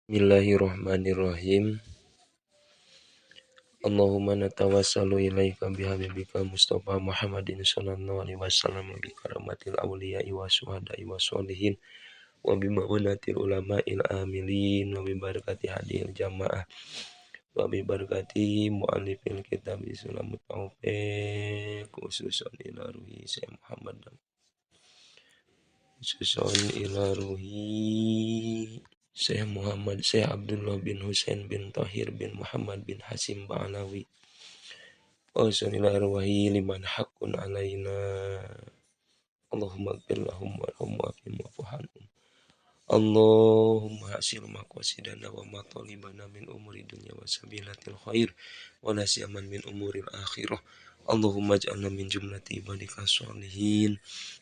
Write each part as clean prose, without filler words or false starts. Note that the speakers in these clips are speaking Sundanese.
Bismillahirrahmanirrahim. Allahumma natawassalu ilaika bihabibika Mustafa Muhammadin sallallahu alaihi wasallam bi karamatil awliya'i wa syuhada'i wa sholihin wa bi ma'unatil ulama'il amilin wa bi barakati hadil jamaah wa bi barakati mu'allifil kitab Sulamut Taufiq khususan ila ruhi Syekh Muhammad, khususan ila ruhi Syekh Muhammad Syekh Abdullah bin Husain bin Tahir bin Muhammad bin Hasim Ba'alawi wa ila arwahi liman haqqun alaina. Allahumma ighfir lahum warhamhum wa'afihim wa'fu anhum. Allahumma hasil maqasidana wa matalibana min umuri dunya wa sabilatil khair wa la siyaman min umuril akhirah. Allahumma ij'alna min jumlati ibadika sholihin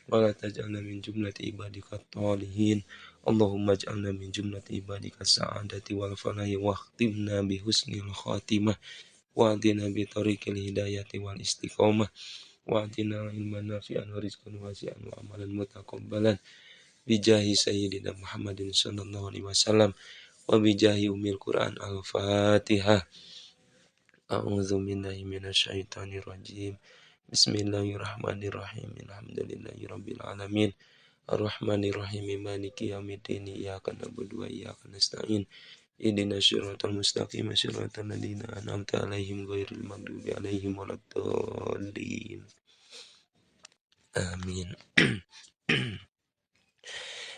wa la taj'alna min jumlati ibadika talihin. Allahumma ij'alna min jumlati ibadika sa'adati wal falahi wahtimna bi husnil khatimah wa ahdina bi tariqil hidayati wal istiqamah wa atina ilman nafi'an wa rizqan wasi'an wa amalan mutaqabbalan bijahi sayyidina Muhammadin sallallahu alaihi wasallam wa bijahi umil Quran. Al-Fatihah. A'udzu billahi minasyaitonir rajim. Bismillahirrahmanirrahim. Alhamdulillahirabbil alamin. Arrahmanirrahim. Maliki yaumiddin. Iyyaka na'budu wa iyyaka nasta'in. Ihdinas siratal mustaqim, siratal ladzina an'amta 'alaihim ghairil maghdubi 'alaihim waladdallin. Amin.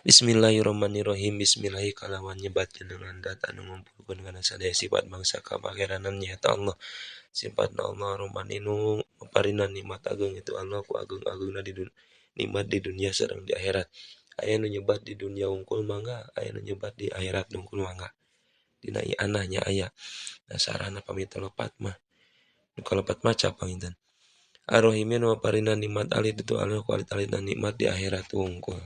Bismillahirrahmanirrahim. Bismillahi kalawan nyebat jenengan dat anu ngumpulkeun kana sadaya sifat bangsa kapangeranan nyaeta Allah. Sifatna Allah Rahman nu maparinan nikmat ageung itu Allah ku ageung-ageungna di dunia, nikmat di dunia sareng di akhirat. Aya nu nyebat di dunia wungkul mangga, aya nu nyebat di akhirat wungkul mangga. Dina i'anah nya aya. Nah, sarana pamit lepat mah. Nu kalepat maca panginten. Ar-Rahimin nu maparinan nikmat alit itu Allah ku alit-alitna nikmat di akhirat wungkul.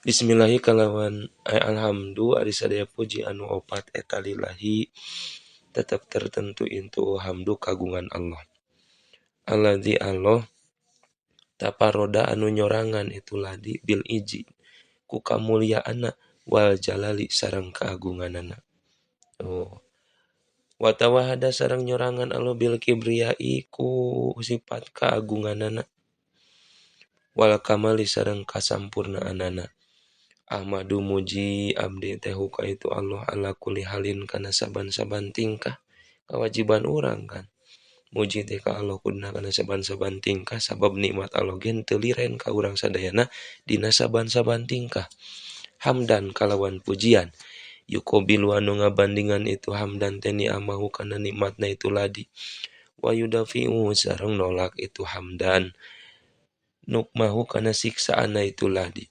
Bismillahi kalawan alhamdu ari sadaya puji anu opat eta lillahi tetap tertentu itu hamdu kagungan Allah. Alladzi Allah taparoda anu nyorangan itu ladi bil iji ku kamuliaanna wal jalali sareng keagunganana. Oh. Wa tawahada sareng nyorangan Allah bil kibriyai ku sifat keagunganana wal kamali sareng kasampurnaanana. Ahmadu muji abdi teh ka itu Allah ala kulli halin kana saban-saban tingkah, kewajiban urang kan muji teh ka Allah kuduna kana saban-saban tingkah, sabab nikmat Allah ge teu liren ka urang sadayana dina saban-saban tingkah. Hamdan kalawan pujian yuqabilu anu ngabandingan itu hamdan teh ni'amahu kana nikmatna itu ladi wa yudafi'u sareng nolak itu hamdan nukmahu kana siksaanna itu ladi.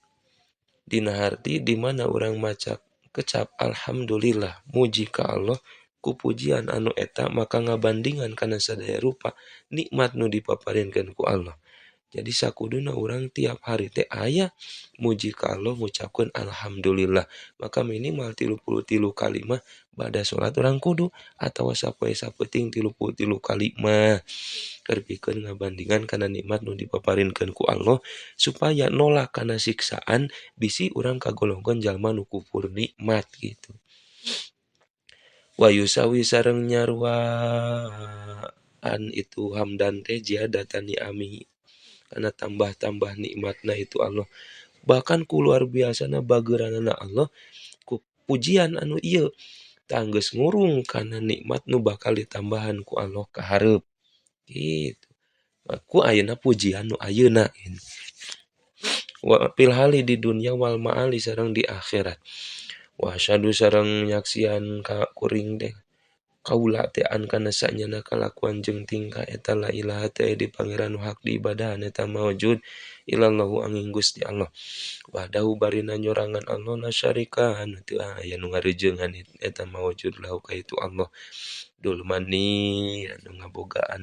Dina harti di mana urang maca kecap alhamdulillah muji ka Allah ku pujian anu eta maka ngabandingan kana sadaya rupa nikmat nu dipaparinkeun ku Allah. Jadi sakuduna urang tiap hari teh aya muji ka Allah ngucapkeun alhamdulillah. Maka minimal 33 kali mah bada salat urang kudu atawa sapoe sapeuting 33 kali mah keur pikeun ngabandingan kana nikmat nu dipaparinkeun ku Allah supaya nolak kana siksaan bisi urang kagolongkeun jalma nu kufur nikmat gitu. Wa yusawi sareng nyaruaan itu hamdan teh ziyadatan ni'amihi karena tambah-tambah nikmatna itu Allah. Bahkan ku luar biasana bageuranana Allah ku pujian anu ieu tanggeus ngurung kana nikmat nu bakal ditambahan ku Allah ka hareup gitu. Ku ayeuna pujian nu ayeuna gitu. Wa fil hali di dunya wal ma'ali sareng di akhirat. Wa asyhadu sareng nyaksian ka kuring teh kaula teh an kana sanyana kalakuan jeung tingkah eta la ilaha teh di pangeran nu hak diibadahan eta maujud illallahu angin Gusti Allah wahdahu barina nyorangan Allah la syarika anu teu aya nu ngarejeungan eta maujud lahu ka itu Allah dulmani anu ngabogaan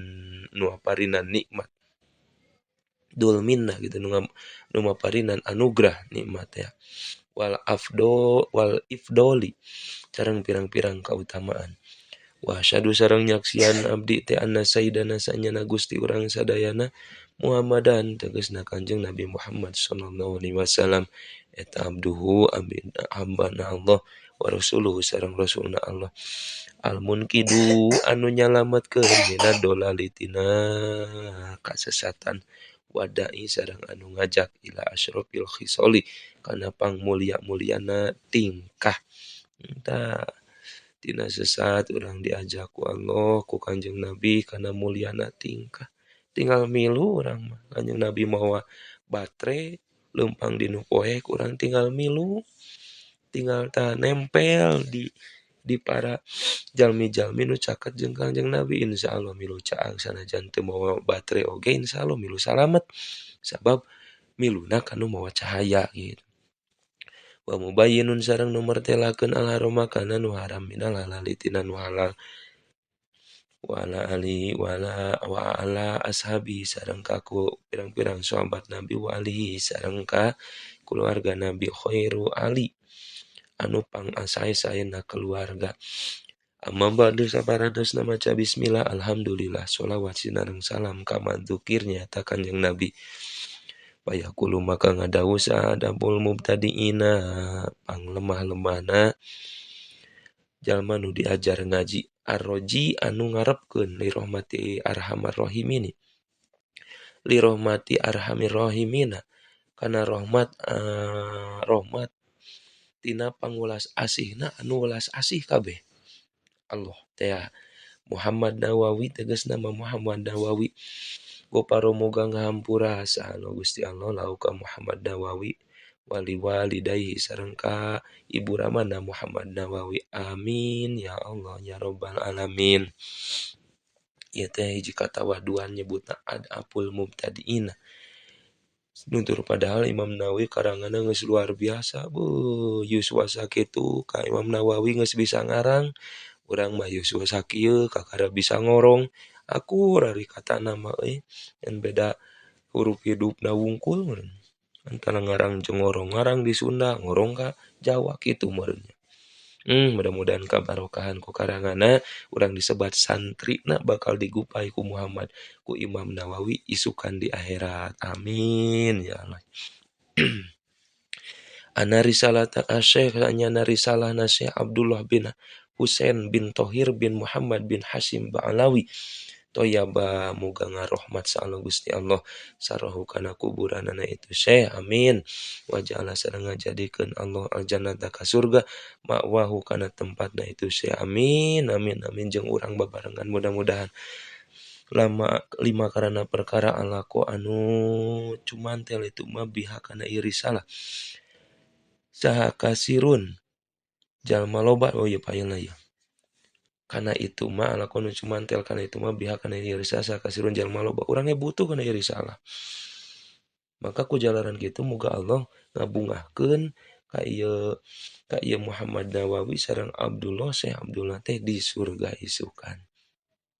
nu maparinan nikmat dulminna gitu nu maparinan anugerah nikmat ya wal afdo wal ifdoli sareng pirang-pirang kautamaan. Wa asyhadu sareng nyaksian abdi teh anna sayyidana sanyana Gusti urang sadayana Muhammadan tegasna Kanjeng Nabi Muhammad sallallahu alaihi wasallam eta abduhu abdi hambana Allah Wa rasuluhu sareng rasulna Allah. Al munkidu anu nyalametkeun mina dolali tina kasesatan wadai sareng anu ngajak ila asyrofil khisoli kana pangmulia-muliana tingkah. Tah tina sesat urang diajak ku Allah ku Kanjeng Nabi kana muliana tingkah. Tinggal milu urang mah. Kanjeng Nabi mawa batre leumpang dinu poek urang tinggal milu. Tinggal tah nempel di para jalmi-jalmi nu caket jeung Kanjeng Nabi insyaallah milu caang sanajan teu mawa batre oge insyaallah milu salamet sabab miluna kanu mawa cahaya gitu. Wa mubayyinun sareng nu mertelakeun al harama kana nu haram minal halali tina nu halal wala ali wala wa ala ashabi sareng ka ku pirang-pirang sahabat Nabi wa alihi sareng ka keluarga Nabi khairu ali anu pangasae-saena keluarga. Amma ba'du saparantos maca bismillah alhamdulillah sholawat sinareng salam ka madzukir nyaeta Kanjeng Nabi. Payaqulu maka ngadawuh saha adabul mubtadiina panglemah-lemahna jalma nu diajar ngaji arroji anu ngarepkeun li rahmati arhamar rahimin li rahmati arhamir rahimina kana rahmat rahmat tina pangulas asihna anu welas asih kabeh Allah teh Muhammad Nawawi tegasna Muhammad Nawawi goparo moga ngahampura saha Gusti Allah lau ka Muhammad Nawawi wali walidayhi sareng ka ibu ramana Muhammad Nawawi amin ya Allah ya rabbal alamin. Ieu teh hiji katawaduan nyebutna adapul mubtadiina. Nutur padahal Imam Nawawi karanganna geus luar biasa beuh yuswa sakitu ka Imam Nawawi geus bisa ngarang urang mah yuswa sakieu kakara bisa ngorong akur ari katana mah euy ngan beda huruf hidupna wungkul meureun antara ngarang jeung ngorong ngarang di Sunda ngorong ka Jawa kitu meureun. Mudah-mudahan kabarokahan ku karanganna urang disebat santrina bakal digupai ku Muhammad ku Imam Nawawi isukan di akhirat amin ya Allah. Ana risalata asy-Syaikh anyana risalahna Syekh Abdullah bin Husain bin Thohir bin Muhammad bin Hasyim Ba'alawi toyaba muga ngarohmat sa Allah Gusti Allah sarahu kana kuburanana itu Syekh amin wa ja'ala sareng ngajadikeun Allah aljannata ka surga ma'wahu kana tempatna itu Syekh amin amin amin jeung urang babarengan mudah-mudahan lama lima karana perkara alako anu cumantel itu mah biha kana ieu risalah saha kasirun jalma loba oh ieu paeulna ieu kana itu mah alakon cumantel kana itu mah biha kana ieu risalah kasirun jalma loba urang ge butuh kana ieu risalah maka ku jalaran kitu muga Allah ngabungahkeun ka ieu Muhammad Nawawi sareng Abdullah Syekh Abdullah teh di surga isukan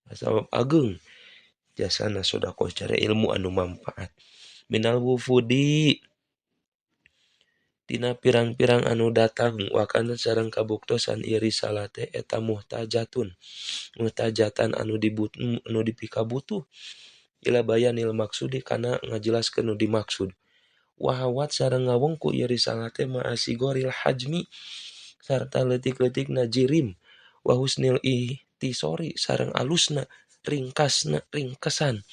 sabab ageung jasana sedekah cara ilmu anu manfaat minal wufudi tina pirang-pirang anu datang wakana sareng kabuktosan ieu risalah teh eta muhtajatun muhtajatan anu anu dipikabutuh ila bayanil maksudi kana ngajelaskeun nu dimaksud wahawat sareng ngawengku ieu risalah teh ma'asigoril hajmi sarta leutik-leutikna jirim wa husnil ihtisori sareng alusna ringkasna ringkesan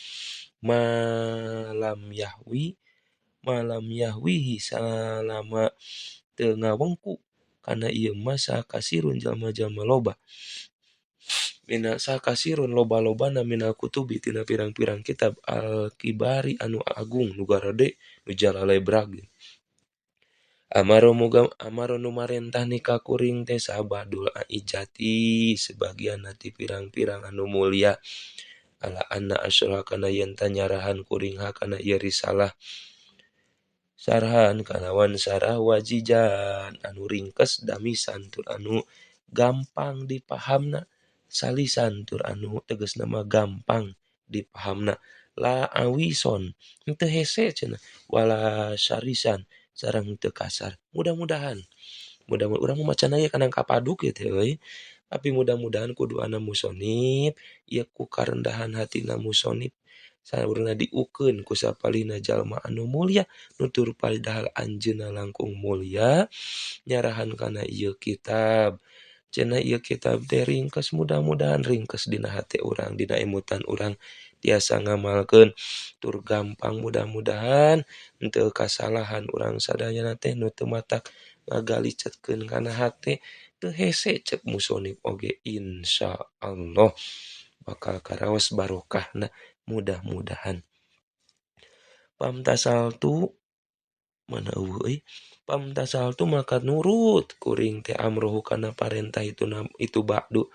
malam yahwihi salama teu ngawengku kana ieu mah sakasirun jalma-jalma loba mina sakasirun loba-lobana minal kutubi tina pirang-pirang kitab al-kibari anu agung nu garede nu jalalebrag amaro muga amaro nu marentah ni ka kuring teh sabadul aijati sebagian ti pirang-pirang anu mulia ala anna asyra kana yen tanyarahan kuring ha kana ieu risalah sarhan kalawan sarah wajijan anu ringkes damisan tur anu gampang dipahamna salisan tur anu tegasna mah gampang dipahamna la awison henteu hese cenah wala syarisan sareng henteu kasar mudah-mudahan mudah-mudahan urang mah macan aya kana kapaduk ieu teh euy tapi mudah-mudahan ku doana musonib ieu ku karendahan hatina musonib Saurna diukeun ku sapalihna jalma anu mulia nutur padahal anjeunna langkung mulia nyarahan kana ieu kitab. Cenah ieu kitab teh ringkes, mudah-mudahan ringkes dina hate urang, dina emutan urang tiasa ngamalkeun tur gampang, mudah-mudahan henteu kasalahan urang sadayana teh nu teu matak ngagalicetkeun kana hate teu hese cek musonif oge insyaallah bakal karaos barokahna mudah-mudahan. Pamtasaltu mana eueuh euy, pamtasaltu maka nurut kuring teh amrohu kana parentah itu itu ba'du.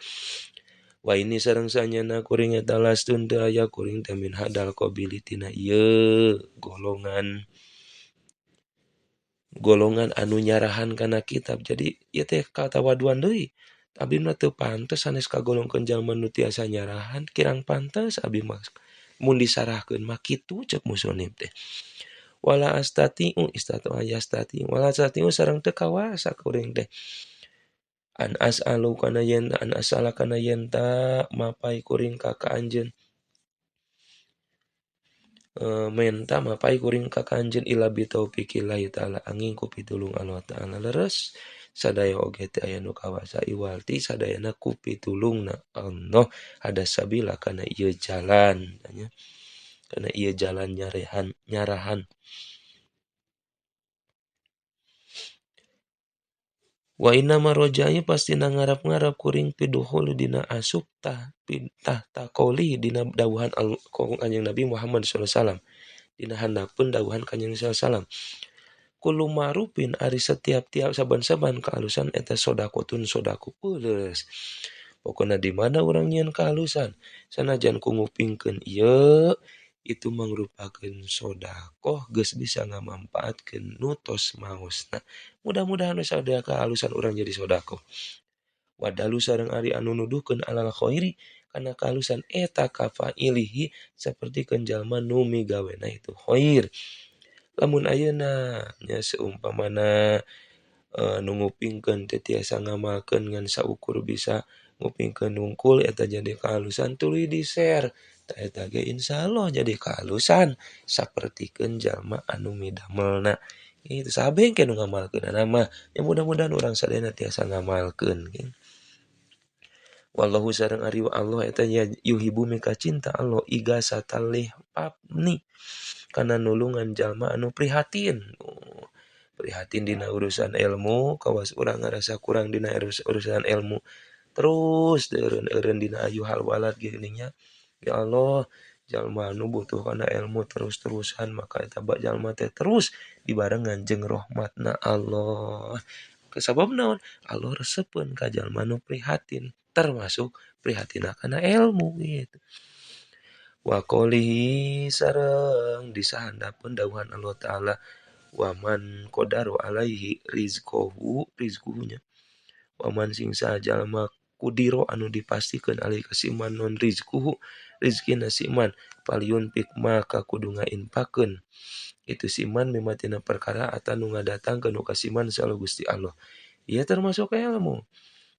Wa ini sareng sanyana kuring eta lastun teu aya kuring teh min hadal qabili tina ieu golongan golongan anu nyarahan kana kitab. Jadi ieu teh katawaduan deui. Abi mah teu pantes sanes kagolongkeun jalma nu tiasa nyarahan, kirang pantes abi mah mun disarahkeun mah kitu cek musonif teh. Wala astatiu istatu ayastati wala astatiu sareng teu kawasa kuring teh. An as'alu kana yen an asala kana yen ta mapai kuring ka ka anjeun. Menta mapai kuring ka ka anjeun illa bi taufiqillahi taala angin ku pitulung Allah taala leres. Sadaya oge teh aya nu kawasa iwalti sadayana ku pitulungna Allah ada sabila kana ieu jalan nya, kana ieu jalan nyarehan nyarahan. Wa inna ma rojai pasti ngarap-ngarap kuring piduhul dina asup tah tah taqoli dina dawuhan Kanjeng Nabi Muhammad sallallahu alaihi wasallam dina handapeun dawuhan Kanjeng sallallahu alaihi wasallam. Kullu ma'rufin ari setiap-tiap saban-saban kehalusan eta sodakotun sodaku peuleus. Pokona di mana urang nyieun kehalusan sanajan ku ngupingkeun ieu itu mangrupakeun sodakoh geus bisa ngamampaatkeun nu tos maosna. Mudah-mudahan we sadaya kehalusan urang jadi sodakoh. Wadalu sareng ari anu nuduhkeun alal khairi kana kehalusan eta kafailihi sapertikeun jalma nu migawena itu khair. Lamun ayeuna nya seumpamana nu ngupingkeun teh tiasa ngamalkeun ngan saukur bisa ngupingkeun nungkul eta jadi kehalusan tuluy di-share tah eta ge insyaallah jadi kehalusan sapertikeun jalma anu midamelna. Itu sabeng ke nu ngamalkeunana mah ya mudah-mudahan urang sadayana tiasa ngamalkeun. Wallahu sareng ari Allah eta yuhibbu mika cinta Allah igasatal lihpabni kana nulungan jalma anu prihatin. Oh, prihatin dina urusan ilmu, kawas urang ngarasa kurang dina urusan ilmu. Terus eureun-eureun dina ayu hal walad geuning nya. Ya Allah, jalma anu butuh kana ilmu terus-terusan maka eta jalma teh terus dibarengan jeung rahmatna Allah. Sabab naon? Allah resepeun ka jalma nu prihatin, termasuk prihatina kana ilmu gitu. Wa qolihi sareng disahandapeun dawuhan Allah taala wa man qadaru alaihi rizqahu rizquhunya. Wa man sing sajalma kudiro anu dipastikeun alaihi kasiman non rizquhu rizkina siman falyunfik maka kudu ngainfakeun itu siman mimatina perkara atan nu ngadatangkeun nu kasiman salu Gusti Allah. Ieu termasuk ilmu.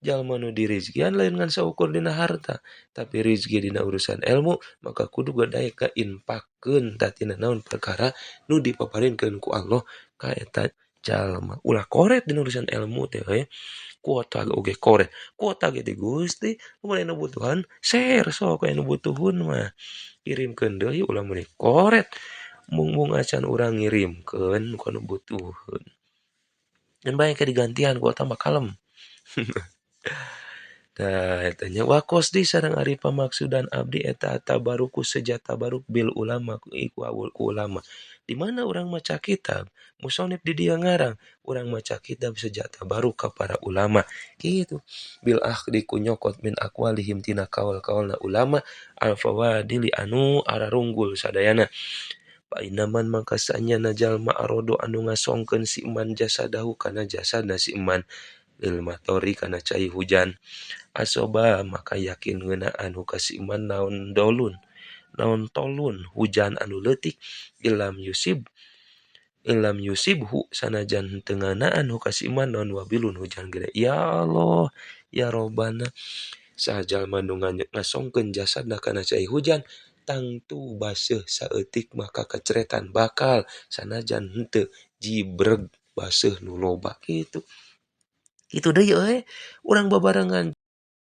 Jalma nu dirizkian lain ngan saukur dina harta, tapi rizki dina urusan ilmu, maka kudu gadae ka infakeun tatina naon perkara nu dipaparinkeun ku Allah ka eta jalma. Ulah koret dina urusan ilmu teh we. Kuota oge koret. Kuota ge ti Gusti, lamun aya nu butuhan share sok aya nu butuhun mah. Kirimkeun deui ulah meuni koret. Mung-mung acan urang ngirimkeun ku nu butuheun. Ngan bae ke digantian kuota mah kalem. Nah, eta nya wa qasdi sareng ari pamaksudan abdi eta tabaruku sejata baruk bil ulama iku awul ulama. Di mana urang maca kitab, musonif di dia ngarang, urang maca kitab sejata baruk ka para ulama. Kitu bil akhdi ku nyokot min aqwalihim tina kaul-kaulna ulama al fawadili anu ararunggul sadayana. Fa inaman mangka sanyana jalma arodo anu ngasongkeun si iman jasadahu kana jasadna si iman lil matori kana cai hujan asoba maka yakin ngeunaan ka si iman naon dolun naon tolun hujan anu leutik ilam yusibhu sanajan teu ngeunaan ka si iman naon wabilun hujan gede. Ya Allah ya Robbana saha jalma nu ngasongkeun jasadna kana cai hujan Tangtu baseuh saeutik mah kakeceretan bakal sanajan henteu jibreg baseuh nu loba kitu. Kitu deui euy, urang babarengan.